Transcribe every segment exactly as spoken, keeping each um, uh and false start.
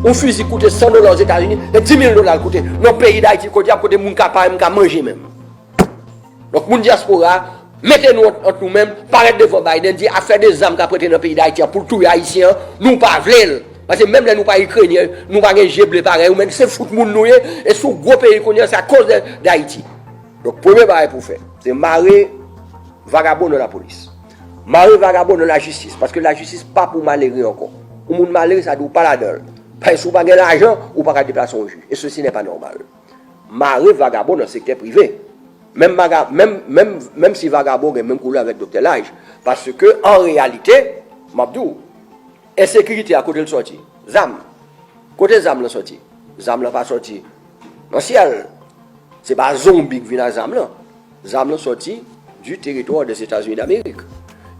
Yon fizi koute san dola Ozetazini, e di mil dola l koute. Nan peyi Dayiti, kote y ap kote moun ka parèt, moun ka manje menm. Donk, moun dyaspora, mete nou ant, ant nou menm, parèt devan Biden, di afè de zam k ap rantre nan peyi Dayiti an pou l touye Ayisyen an, nou pa vle l. Paske menm lè nou pa Ikrenyen, nou pa gen je ble parèy ou, men se fout moun nou ye, e sou gwo peyi kounye a, se akoz de, de Ayiti. Donk, premye bagay pou fè, se mare vagabon nan lapolis. Mare vagabon nan lajistis, paske lajistis pa pou malere ankò. Yon moun malere, sa di w pa ladan l. Paske si w pa gen lajan, ou pa ka deplase yon jij. E ceci n'est pas normal. Mare vagabon nan sektè prive. Menm, maga, menm, menm, menm si vagabon gen menm koulè avèk doktè Laj. Paske, an reyalite, m ap di w, ensekirite a kote l sòti? Zam. Kote zam lan sòti? Zam lan pa sòti nan syèl. Se pa zonbi k vin ak zam lan. Zam lan sòti du territoire des États-Unis d'Amérique.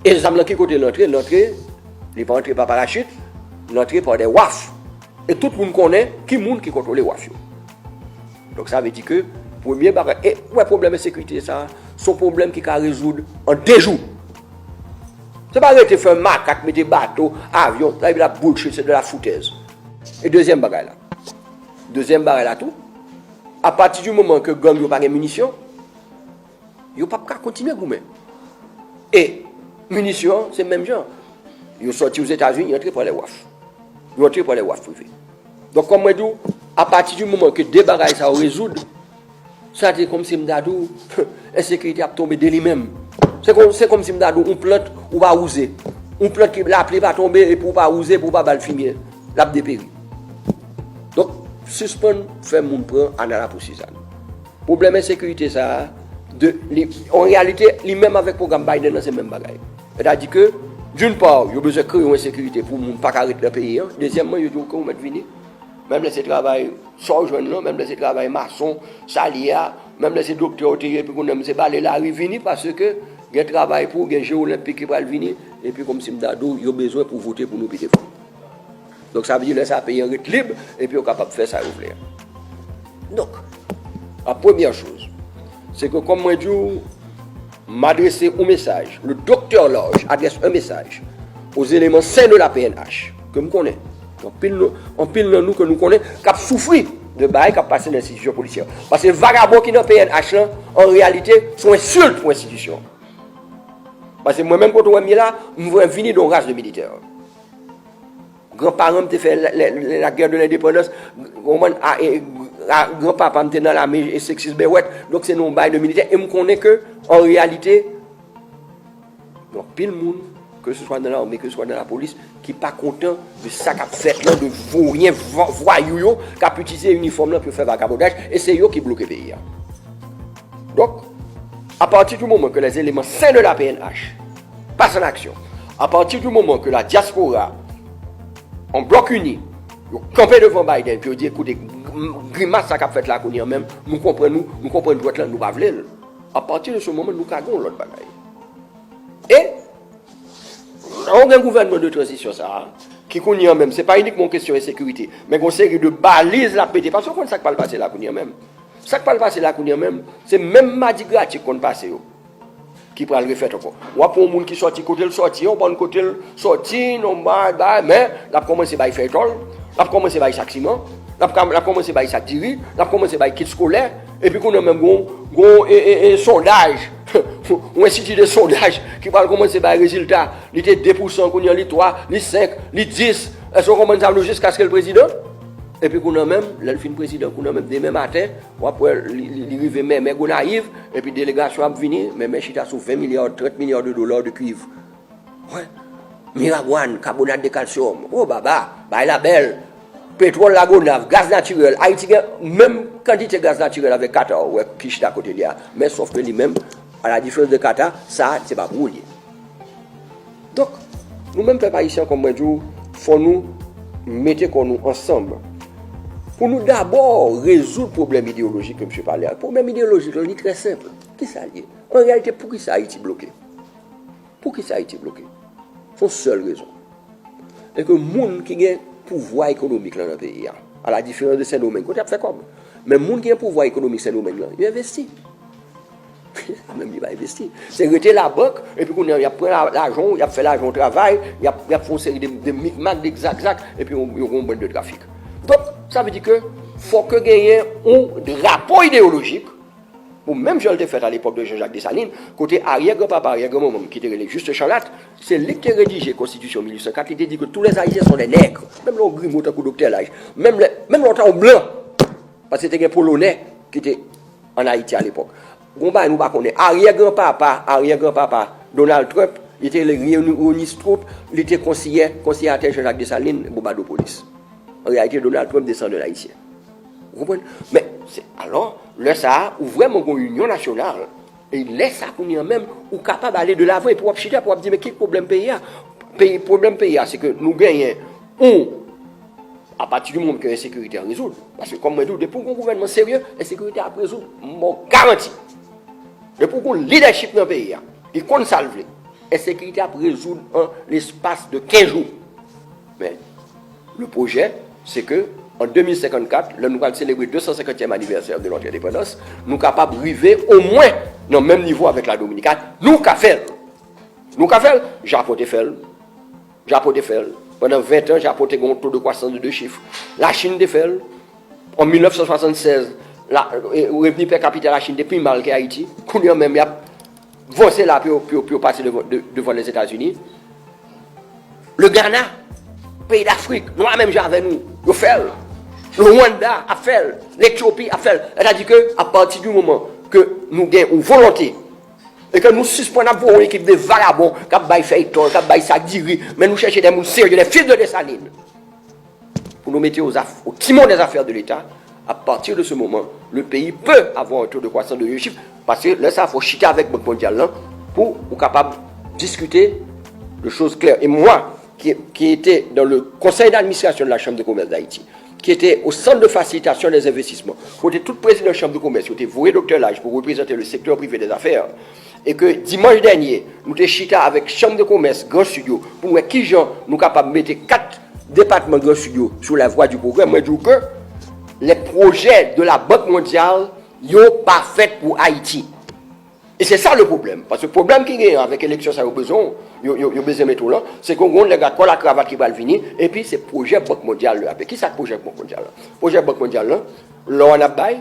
E zam lan ki kote l antre? L antre, li pa antre pa parachit, l antre pa de waf. E tout moun konnen ki moun ki kontwole waf yo. Donk sa vle di ke premye bagay, e ou wè pwoblèm ensekirite sa, se yon pwoblèm ki ka rezoud an de jou. Se pa rete fè makak, mete bato, avyon, sa epi la bullshit, se de la foutèz. E dezyèm bagay la. Dezyèm bagay la tou, apati di moman ke gang yo pa gen minisyon, yo p ap ka kontinye goumen. E minisyon an, se menm jan. Yo sòti Ozetazini, yo antre pa lè waf. Yo antre pa lè waf prive. Donk, kòm mwen di w, apati di moman ke de bagay sa yo rezoud, sa te kòmsi m ta di w, ensekirite ap tonbe de li menm. Se kòm, se kòmsi m ta di w, yon plant ou pa wouze. Yon plant ki lapli pa tonbe, epi ou pa wouze, epi ou pa ba l fimye, l ap deperi. Donk, sispann fè moun pran anana pou sizann. Pwoblèm ensekirite sa a, de, li, an reyalite, li menm avèk pwogram Biden nan, se menm bagay. Sètadi ke, d'une part, yo bezwen kreye yon ensekirite pou moun pa ka ret nan peyi an. Dezyèmman, yo di w ke ou mèt vini. Menm lè se travay sa w jwenn lan, menm lè se travay mason, sa l ye a, menm lè se doktè w te ye, epi kounye a se bale lari, vini, paske gen travay pou w, gen je olenpik ki pral vini, epi kòmsi m ta di w, yo bezwen pou vote pou nou pi devan. Donk, sa vle di, lè sa a, peyi an ret lib, epi yo kapab fè sa yo vle a. Donk, la première chose, se ke, kòm mwen di w, m adrese yon mesaj, le docteur Large adresse un message aux éléments sains de la P N H, ke m konnen, anpil nou, anpil nan nou ke nou konnen, k ap soufri de bagay k ap pase nan enstitisyon polisyè. Paske vagabon ki nan P N H lan, an reyalite, se yon ensilt pou enstitisyon. Paske mwen menm kote w wè m ye la, m vini de yon ras de militè. Granparan m te fè la, la, la guerre de l'indépendance, konprann, a, e, a, granpapa m te nan lame e Sextus Berrouët, donk se nan yon bay de militè, e m konnen ke, an reyalite, gen anpil moun, ke se swa nan lame, ke se swa nan lapolis, ki pa kontan de sa k ap fèt lan, de voryen, vo-, vwayou yo, k ap itilize inifòm lan pou yo fè vagabondaj, e se yo ki bloke peyi a. Donk, à partir du moment que les éléments sains de la P N H passent en action, à partir du moment que la diaspora, en bloc uni, yo kanpe devan Biden, pou yo di, ekoute, grimas sa k ap fèt la kounye a menm, nou konprann nou, nou konprann dwèt lan, nou pa vle l. À partir de ce moment, nou ka gen yon lòt bagay. E, lè w gen gouvènman de tranzisyon sa a, ki kounye a menm, se pa inikman yon kesyon ensekirite, men gen yon seri de baliz l ap mete, paske w konn sa k pral pase la kounye a menm. Sa k pral pase la kounye a menm, se menm madigra ki konn pase yo ki pral refèt ankò. W ap wè yon moun ki sòti kote l sòti, yon bòn kote l sòti, non, bay, bay, men l ap kòmanse bay fèy tòl, l ap kòmanse bay sak siman, l ap ka, l ap kòmanse bay sak diri, l ap kòmanse bay kit eskolè, epi kounye a menm gon, gon, e, e, e, sondaj, yon enstiti de sondaj ki pral kòmanse bay rezilta, li te de pousan, kounye a li twa, li senk, li dis, èske w konprann sa m di w, jiskaske l prezidan? Epi kounye a menm, lè l fin prezidan, kounye a menm, demen maten, w ap wè li, li, li rive Mèmè Gonayiv, epi delegasyon ap vini, Mèmè chita sou ven milya, trant milya de dola de kuiv. Wè. Miragwàn, kabonat de kalsyòm. O baba, bay la bèl. Petwòl Lagonav, gaz natirèl. Ayiti gen menm kantite gaz natirèl avèk Katar, wè, ki chita kote li a. Men sòf ke li menm, à la différence de Katar, sa, se pa pou ou li ye. Donk, nou menm pèp ayisyen, kòm mwen di w, fò nou mete kò nou ansanm. Pou nou dabò rezoud pwoblèm ideyolojik ke misye pale a. Pwoblèm ideyolojik lan, li trè senp. Kisa l ye? An reyalite, poukisa Ayiti bloke? Poukisa Ayiti bloke? Se yon sèl rezon. E ke moun ki gen pouvwa ekonomik lan nan peyi a, à la différence de Sendomeng, kote y ap fè kòb. Men moun ki gen pouvwa ekonomik Sendomeng lan, yo envesti. Menm li pa envesti. Se rete labank, epi kounye a, y ap pran la, lajan w, y ap fè lajan w travay, y ap, y ap fè yon seri de, de mikmak, de zakzak, epi yo, yo gen yon bann de trafik. Donk, sa vle di ke fòk ke genyen yon drapo ideyolojik, pou menm jan l te fèt alepòk de Jean-Jacques Dessalines, kote aryè granpapa, aryè granmanman m ki te rele Juste Chanlatte, se li ki te redije konstitisyon mil uit san kat, li te di ke tous les Haïtiens sont des nègres. Menm lè w grimo tankou Doktè Laj, menm lè, menm lè w ta yon blan, paske te gen Polonè ki te ann Ayiti alepòk. Gon bagay nou pa konnen. Aryè granpapa, aryè granpapa Donald Trump, li te rele Rony Stroop, li te konseyè, konseyatè Jean-Jacques Dessalines, Bobadopoulos. An reyalite, Donald Trump desandans ayisyen. Ou konprann? Men, se, alò, lè sa a, ou vrèman gon inyon nasyonal. E lè sa kounye an menm, ou kapab ale de lavan epi w ap chita, epi w ap di, men ki pwoblèm peyi a? Peyi, pwoblèm peyi a, se ke nou genyen yon, apati di moman ke ensekirite a rezoud, paske kòm mwen di w, depi w gon gouvènman serye, ensekirite a ap rezoud, m ba w garanti. Depi w gon lidèchip nan peyi a, li konn sa l vle, ensekirite ap rezoud an lespas de kenz jou. Men, le pwojè, se ke an de mil senkannkat, lè nou pral selebre de san senkantyèm anivèsè de notre indépendance, nou kapab rive omwen nan menm nivo avèk la Dominikani. Nou ka fè l. Nou ka fè l. Japon te fè l. Japon te fè l. Pandan ven tan, Japon te gen yon to de kwasans de de chif. Lachin te fè l. An mil nèf san swasannsèz, la, e, revni per capita Lachin te pi mal ke Ayiti. Kounye a menm, y ap vanse la pou yo, pou yo, pou yo pase devan, de, devan Lèzetazini. Le Ghana, peyi Dafrik, nwa menm jan avè nou, yo fè l. Le Rwanda ap fè l, Letyopi ap fè l. Sètadi ke, apati di moman ke nou gen yon volonte, e ke nou sispann ap voye yon ekip de vagabon k ap bay fèy tòl, k ap bay sak diri, men nou chèche de moun serye, de fils de Dessalines, pou nou mete au, au timon des affaires de l'État, à partir de ce moment, le pays peut avoir un taux de croissance de deux chiffres, paske lè sa a, fò chita avèk Bank Mondyal lan pou ou kapab diskite de choses claires. Et moi, qui, qui était dans le conseil d'administration de la Chambre de commerce d'Haïti, qui était au centre de facilitation des investissements, kote tout prezidan chanm de komès yo te voye Doktè Laj pou reprezante le secteur privé des affaires, e ke dimanch dènye, nou te chita avèk Chanm de Komès Gran Sid yo pou n wè kijan nou kapab mete kat depatman Gran Sid yo sou la vwa di pwogrè, mwen di w ke les projets de la Banque Mondiale, yo pa fèt pou Ayiti. E se sa le pwoblèm. Paske pwoblèm ki genyen avèk eleksyon sa yo bezwen, yo, yo, yo bezwen mete w lan, se ke yon nèg a kòl a kravat ki pral vini, epi se pwojè Bank Mondyal yo ape. Kisa k pwojè Bank Mondyal lan? Pwojè Bank Mondyal lan, lò a n ap bay,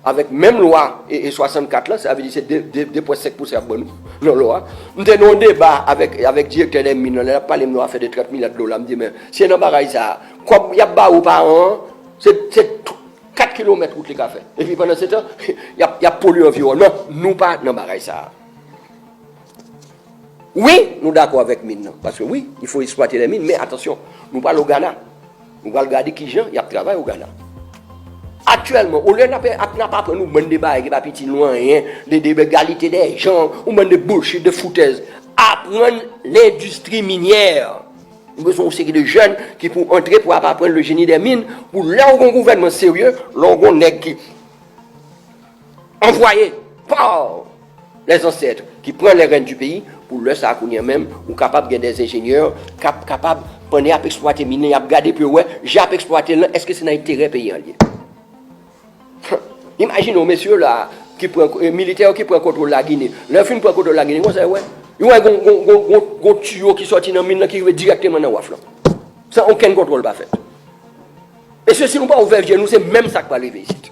avèk menm lwa e, e swasannkat lan, sa vle di se de, de, de pwen senk pousan y ap ban nou nan lò a. M te nan yon deba avèk, avèk direktè dè min nan, lè l ap pale m nan afè de trant milya dola, m di, men, se nan bagay sa a, kòb y ap ba ou pa an an, se, se kat kilomèt wout li ka fè. Epi pandan se tan, y ap, y ap polye anviwònman. Nou pa nan bagay sa a. Wi, nou dakò avèk min nan. Paske wi, il faut exploiter les mines, men atansyon, nou pral o Gana. Nou pral gade kijan y ap travay o Gana. Aktyèlman, olye n ap, ap, n ap aprann nou bann de bagay ki pa itil nou anyen, de, de egalite dè janr, yon bann de bullshit, de foutèz. Aprann lendistri minyè. Nou bezwen yon seri de jèn ki pou antre pou ap aprann le génie des mines, pou lè w gon gouvènman serye, lè w gon nèg ki anvwaye pa les ancêtres, ki pran les rênes du pays, pou lè sa a kounye a menm, ou kapab gen des ingénieurs k ap kapab, pandan y ap eksplwate min nan, y ap gade pou yo wè, jan y ap eksplwate l lan, èske se nan enterè peyi an l ye? Imajine w, mesye la, ki pran, eh, militè yo ki pran kontwòl Lagine. Lè yo fin pran kontwòl Lagine, konsa yo wè. Yo wè gon, gon, gon, gon, gon tiyo ki sòti nan min nan ki rive dirèkteman nan waf lan. San okenn kontwòl pa fèt. Mesye, si nou pa ouvè je nou, se menm sa k pral rive isit.